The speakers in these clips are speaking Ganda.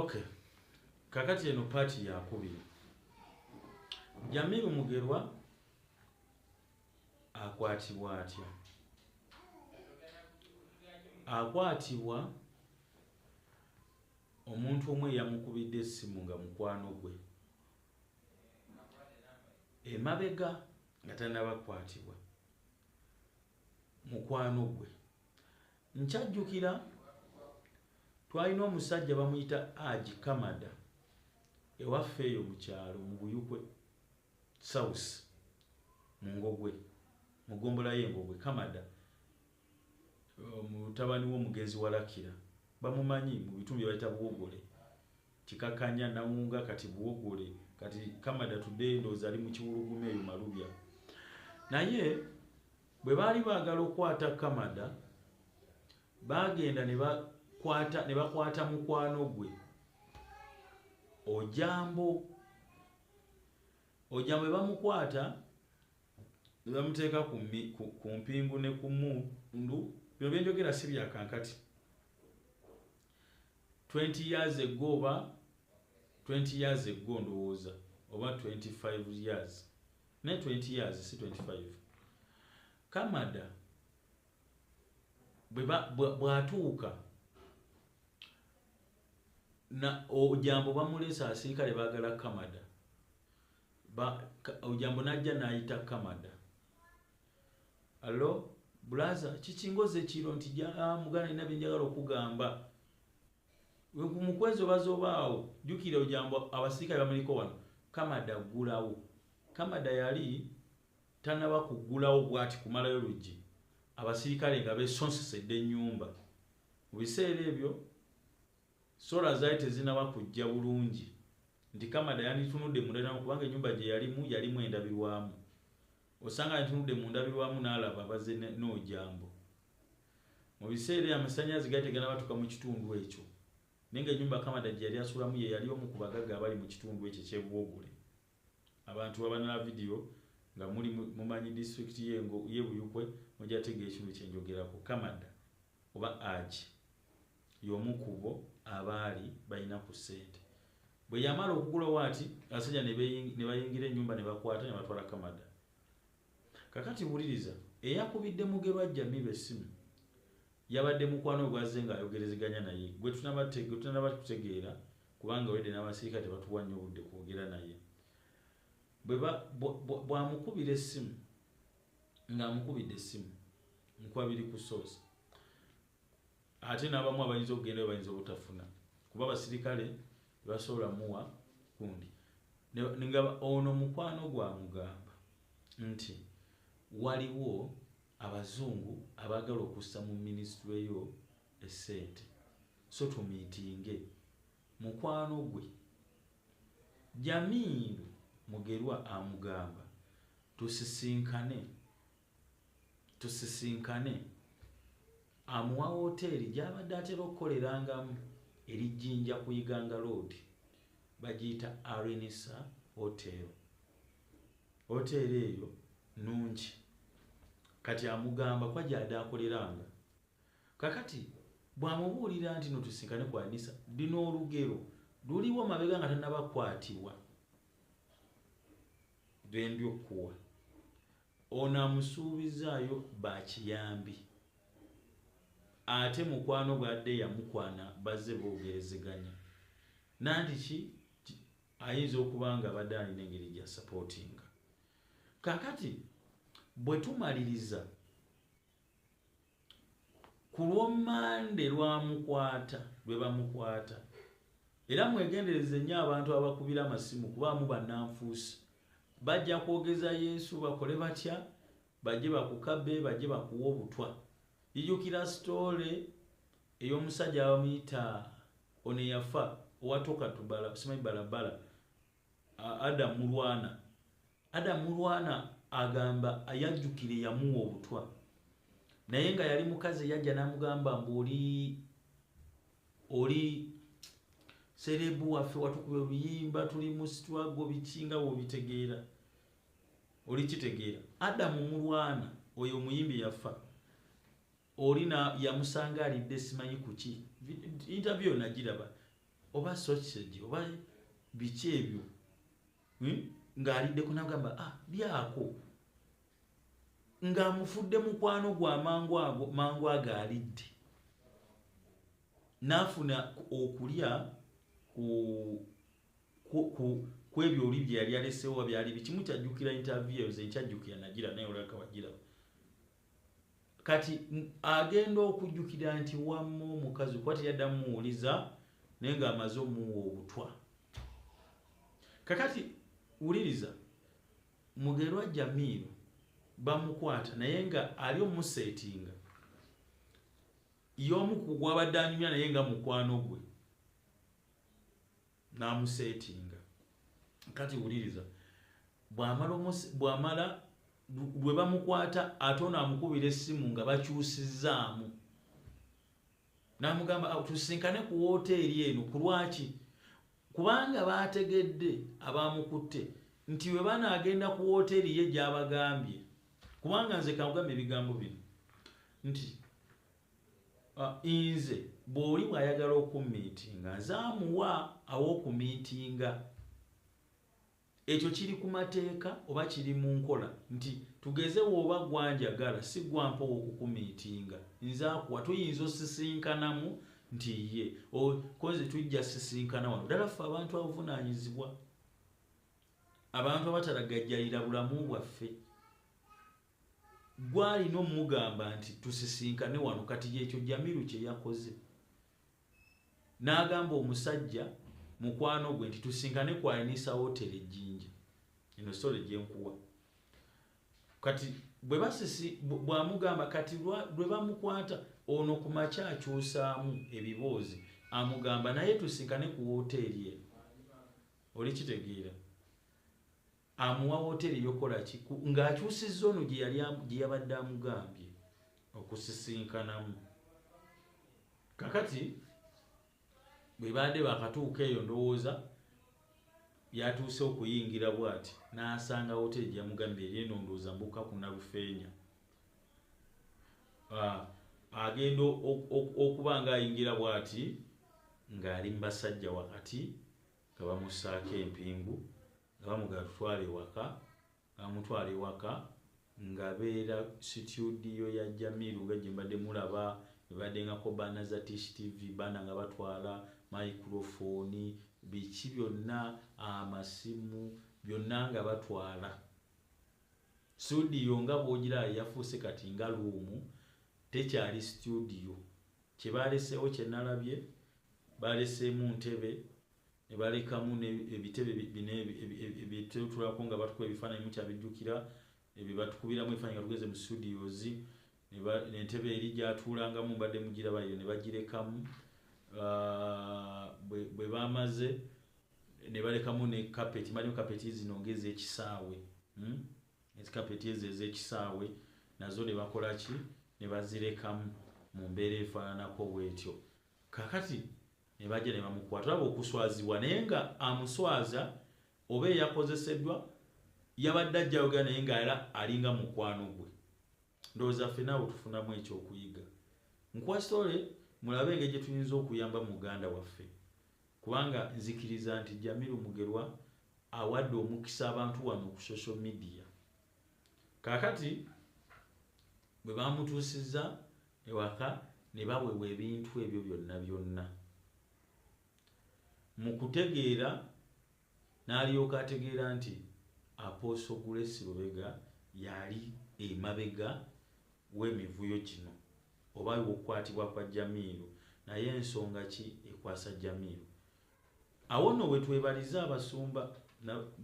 Okay, kakati eno part yakubiri. Jamiru Mugerwa akwatibwa atya? Akwatibwa omuntu omu eyamukubidde essimu nga mukwano gwe emabega nga tannabakwatibwa, mukwano gwe. Nkyajjukira twalina omusajja bamuyita Aji Kamada ewaffe eyo mu kyalo mu Buyukwe South mu Ngogwe, mu ggombolola y'e Ngogwe. Kamada mutabani w'omugenzi Walakira, bamumanyi mu bitundu bye bayita Buwogole, Kikakanya, Nawunga, kati Buwogole. Kati Kamada tudde ndowooza ali mu Kiwuluguma eyo Malubya. Naye bwe baali baagala okukwata Kamada, baagenda ne bakwata mukwano gwe Ojambo. Ojambo bwe bamukwata ne bamuteeka ku mpingu ne ku mmundu. Bino bye njogera si bya kankati, 20 years ago oba 20 years ago ndowooza, oba 25 years, naye 20 years si 25. Kamada bw'atuuka na Ojambo bamuleese, abasirikale baagala Kamada. Ojambo n'ajja n'ayita Kamada, "Allo brother, kikingoza ekiro nti muganda nina bye njagala okugamba mukwezi obaza obaawo." Jjukira Ojambo abasirikale bamuliko wano. Kamada aggulawo. Kamada yali tannaba kuggulawo bw'ati kumalayo luggi, abasirikale nga beesonsesedde ennyumba. Mu biseera ebyo solar zaali tezinnaba kujja bulungi nti Kamada yanditunudde munda, kubanga ennyumba gye yalimu yalimu endabirwamu. Osanga yanditunudde mu ndabirwamu n'alaba abazze n'Ojambo. Mu biseera ebyo amasannyalaze gaali tegannabatuuka mu kitundu ekyo, naye nga ennyumba Kamada gye yali asulamu ye yali omu ku bagagga abali mu kitundu ekyo eky'Ebuwogole. Abantu abanala vidiyo nga muli mumanyi disitulikiti y'e Buyukwe mujja tegeera ekintu kye njogerako. Kamada oba Aji y'omu ku bo abaali balina ku ssente. Bwe yamala okugulawo ati, abasajja ne bayingira ennyumba ne bakwata ne batwala Kamada. Kakati wuliriza, eyakubidde Mugerwa Jamiru essimu yabadde mukwano gwe gwazze ng'ayogerezeganya naye gwe tunaba kutegeera, kubanga wedde n'abasirikale tebatuwa nnyo budde kwogera naye. Bw'amukubira essimu, ng'amukubidde essimu nkwabiri ku source, ate n'abamu abayinza okugendayo bayinza obutafuna kuba abasirikale tebasobola muwa gundi. Nga ono mukwano gwamugamba nti waliwo abazungu abaagala okussa mu minisitule yo essente, so tumiitinge. Mukwano gwe Jamiru Mugerwa amugamba tusisinkane, tusisinkane. Amuwa woteeri gy'abadde atera okukolerangamu eri Jjinja ku Iganga Road, bagiyita Arenisa Hotel. Hoteeri eyo nnungi. Kati amugamba kwa gy'adde akoleranga. Kakati bw'amubuulira nti no tusinkane ku Arenisa, lino olugero luliwo mabega nga tannabakwatibwa lwe ndi okuwa. Ono amusuubizaayo bakiyambi, ate mukwano gwadde yamukwana bazze boogerezeganya nanti ki ayinza okuba nga abadde alina engeri gya supportinga. Kakati bwe tumaliriza ku lw'Omande lwamukwata, lwe bamukwata, era mwegendereze nnyo abantu abakubira amasimu, kubaamu bannanfuusi bajja kwogeza Yesu, bakole batya, bajje bakukabe, bajje bakuwa obutwa. Jijukira story ey'omusajja bamuyita ono eyafa owatoka tubala simanyi balabala, Adam Mulwana. Adam Mulwana agamba ayajjukire yamuwa obutwa, naye nga yali mukazi yajja n'amugamba mbu oli celeb waffe, watukuba oluyimba, tuli mu struggle, biki nga bw'obitegeera oli kitegeera. Adamu Mulwana oyo omuyimbi yafa oli yamusanga alidde simanyi kuki. Interview nagiraba. Oba sausage oba biki ebyo, Ng'aliddeko n'agamba, "Ah, lyako," ng'amufudde mukwano gwa mangu ago, mangu ago alidde n'afuna okulya ku ebyo oli bye yali aleseewo. Byali bikimu kyajjukira interview nze nkyajjukira, nagira naye olaka wagiraba. Kati agenda okujjukira nti wamma omukazi kuba teyaddamu muwuliza, naye ng'amaze omuwa obutwa. Kakati wuliriza, Mugerwa Jamiiro bamukwata, naye nga ali omuseetinga y'omu ku gwabadde anyumya naye nga mukwano gwe n'amuseetinga. Kati wuliriza, bw'amala lwe bamukwata, ate ono amukubira essimu nga bakyusizaamu, n'amugamba, "Ah, tusinkane ku wooteeri eno." Ku lwaki? Kubanga baategedde abamukutte nti bwe banaagenda ku wooteeri ye gy'abagambye, kubanga nze kankugamba ebigambo bino nti nze bw'oli bw'ayagala okumiitinga, nze amuwa aw'okumiitinga. Ekyo kiri ku mateeka oba kiri mu nkola nti tugeze w'oba gwanjagala, si gwampa ow'okukumiitinga, nze akuwa. Tuyinza osisinkanamu nti ye koze tujja sisinkana wano. Ddala ffe abantu abavunaanyizibwa, abantu abatalagajjalira bulamu bwaffe, gwalina omugamba nti tusisinkane wano. Kati yekyo Jamiru kye yakoze, n'agamba omusajja mukwano gwe nti tusinkane ku Anisa Hotel Ejjinja. Eno story gyenkuwa kati bwe basisi bw'amugamba. Kati lwe bamukwata ono ku makya, akyusaamu ebiboozi, amugamba naye tusinkane ku woteeri eno. Oli kitegeera, amuwa woteeri eyokola ki, ng'akyusizza ono gye yali gye yabadde amugambye okusisinkanamu. Kakati bwe baadde bakatuuka eyo, ndowooza yatuuse okuyingira bw'ati n'asanga woteeri gye yamugambye eri eno, ndowooza mbuuka ku Nalufeenya. Agenda okuba ng'ayingira bw'ati ng'ali mu basajja wakati nga bamussaako empingu, nga bamugamba, "Tutwale ewaka." Nga bamutwala ewaka, ng'abeera situdiyo ya Jamiru nga gye mbadde mulaba ebaddengako baana za Tish TV, baana nga batwala microphone, biki byonna, amasimu, byonna nga batwala. Studio nga bw'ogiraba yafuuse kati nga room, tekyali studio. Kye baleseewo kye nalabye, baleseemu ntebe ne balekamu ebitebe bino ebitulako nga batukuba ebifaananyi, mukyabijjukira, ebyo batukubiramu ebifaananyi nga tugeze mu studios. N'entebe eri gyatuulangamu mbadde mugiraba eyo, ne bagirekamu. Bwe bamaze ne balekamu ne kapeti, malimu kapeti zino ng'ez'ekisaawe, Ezikapeti ezo ez'ekisaawe nazo ne bakola ki? Ne bazirekamu mu mbeera efaananako bw'etyo. Kaakati ne bajja ne bamukwata. Olaba okuswazibwa, naye nga amuswaza oba eyakozeseddwa yabadde ajja ayogera naye nga era alinga mukwano gwe. Ndowooza ffenna abo tufunamu ekyokuyiga. Nkuwa story mulabe engeri gye tuyinza okuyamba muganda waffe, kubanga nzikiriza nti Jamiru Mugerwa awadde omukisa abantu wano ku social media. Kaakati bwe bamutuusizza ewaka ne baweebwa ebintu ebyo byonna byonna, mu kutegeera n'alyoka ategeera nti Apostle Grace Lubega yali emabega w'emivuyo gino oba w'okukwatibwa kwa Jamiru. Naye ensonga ki ekwasa Jamiru? Awo nno we twebaliza abasumba.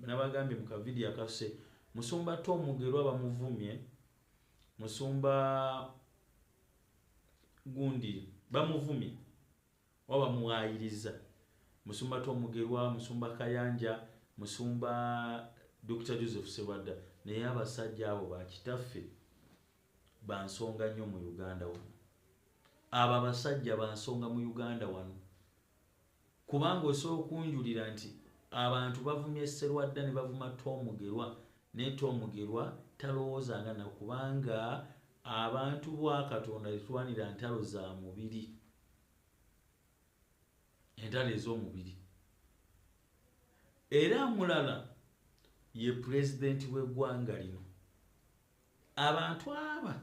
Nabagambye mu kavidiyo akase, musumba Tom Mugerwa bamuvumye, musumba gundi bamuvumye oba bamuwaayiriza, musumba Tom Mugerwa, musumba Kayanja, musumba Dr Joseph Serwadda. Naye abasajja abo bakitaffe bansonga nnyo mu Uganda wano. Abo abasajja bansonga mu Uganda wano, kubanga osobola okunjulira nti abantu bavumye Serwadda ne bavuma Tom Mugerwa, naye Tom Mugerwa talowoozanga na, kubanga abantu bwa Katonda tetulwanira ntalo za mubiri. Entalo ez'omubiri. Era mulala ye pulezidenti w'eggwanga lino. Abantu aba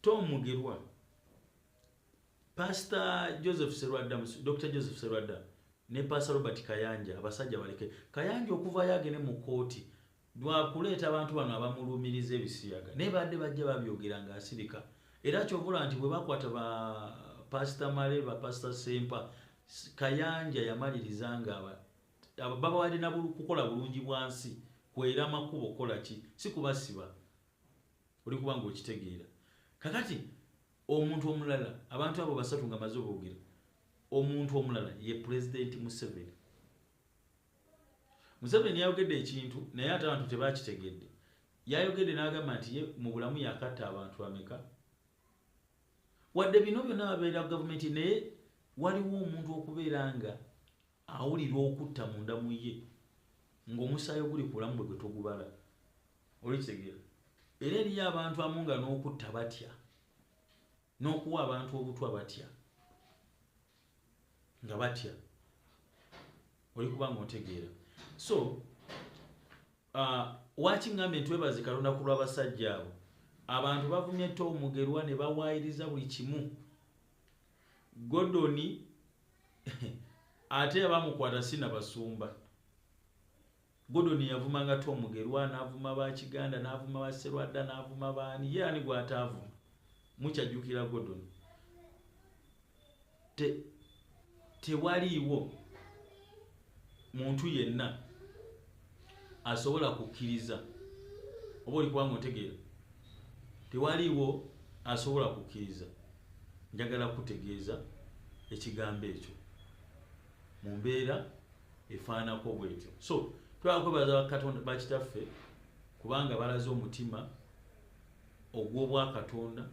Tom Mugerwa, Pastor Joseph Serwadda, Dr. Joseph Serwadda ne Pastor Robert Kayanja, abasajja baleke. Kayanja okuvayo agende mu kkooti lwakuleeta abantu bano abamulumiriza ebisiyaga, naye badde bajja babyogera ng'asirika. Era kyovula nti bwe bakwata ba Pastor Male, ba Pastor Sempa, Kayanja yamaliriza nga babawadde na kukola bulungi bwa nsi, kwera makubo, kola ki, si kubasiba. Oli kuba ng'okitegeera. Kakati omuntu omulala, abantu abo basatu nga maze oboogera, omuntu omulala ye Pulezidenti Museveni. Museveni yayogedde ekintu naye ate abantu tebakitegedde. Yayogedde n'agamba nti ye mu bulamu yakatta abantu ameka. Wadde bino byonna babeera gavumenti, naye waliwo omuntu okubeera nga awulira okutta munda mu ye ng'omusaayi oguli ku bulamu bwe gwe togubala. Olikitegeera. Era eriyo abantu amu nga n'okutta batya, n'okuwa abantu obutwa batya, nga batya. Oli kuba ng'ontegeera. So waki ngambye nti twebaze Katonda ku lw'abasajja abo. Abantu bavumye Tom Mugerwa ne bawaayiriza buli kimu. Gordon ate abamukwata si na basumba. Gordon yavumanga Tom Mugerwa, n'avuma ba Kiganda, n'avuma ba Serwadda, n'avuma baani, ye ani gw'ataavuma? Mukyajjukira Gordon. Tewaliiwo muntu yenna asobola kukkiriza, oba oli kubanga otegeera, tewaliiwo asobola kukkiriza. Njagala kutegeeza ekigambo ekyo mu mbeera efaanako bwetyo. So twagala kwebaza Katonda bakitaffe kubanga balaze omutima ogw'obwakatonda,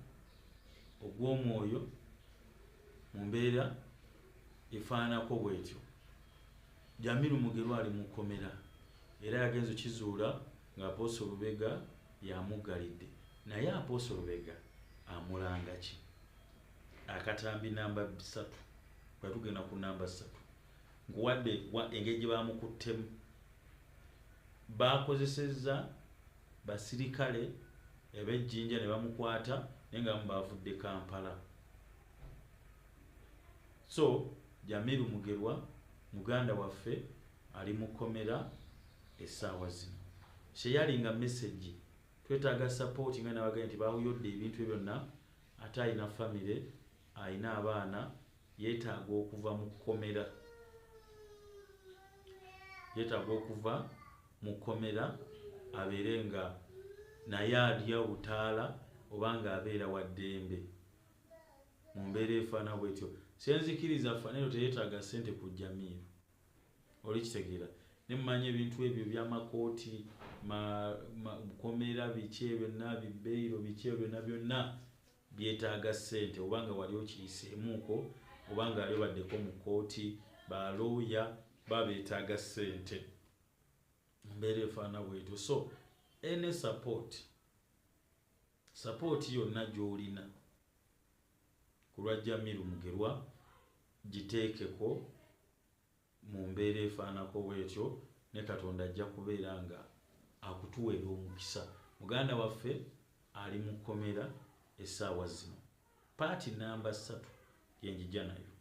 ogw'omwoyo mu mbeera efaanako bwetyo. Jamiru Mugerwa ali mu kkomera era yagenze kizuula nga Apostle Lubega yamuggalidde. Naye Apostle Lubega amulanga ki? Akatambi namba 3, bwe tugenda ku namba 3, nkuwadde engeri gye bamukuttemu. Bakozesezza basirikale eb'ejjinja ne bamukwata, naye nga bamu bavudde Kampala. So Jamiru Mugerwa muganda waffe ali mu kkomera essaawa zino. Sharinga message, twetaaga support nga nabagambye nti bawuyodde ebintu byonna, ate alina famire, alina abaana, yeetaaga okuva mu kkomera. Yeetaaga okuva mu kkomera abeere nga naye alya obutaala oba ng'abeera wa ddembe mu mbeera efaana bwetyo. Senzikiriza Fanero teyeetaaga ssente ku Jamiru. Olikitegeera. Ne mumanya ebintu ebyo by'amakooti, komera, biki ebyo byonna, bibbeiro, biki ebyo byonna byonna byetaaga ssente, obanga wali okiyiseemuuko, obanga ali obaddeko mu kkooti, balooya babeetaaga ssente. Mbeera efaana bwetyo. So any support, support yonna gy'olina ku lwa Jamiru Mugerwa giteekeko mu mbeera efaanako bwetyo, ne Katonda ajja kubeera nga akutuweera omukisa. Muganda waffe ali mu kkomera essaawa zino. Part namba 3 gye njija nayo.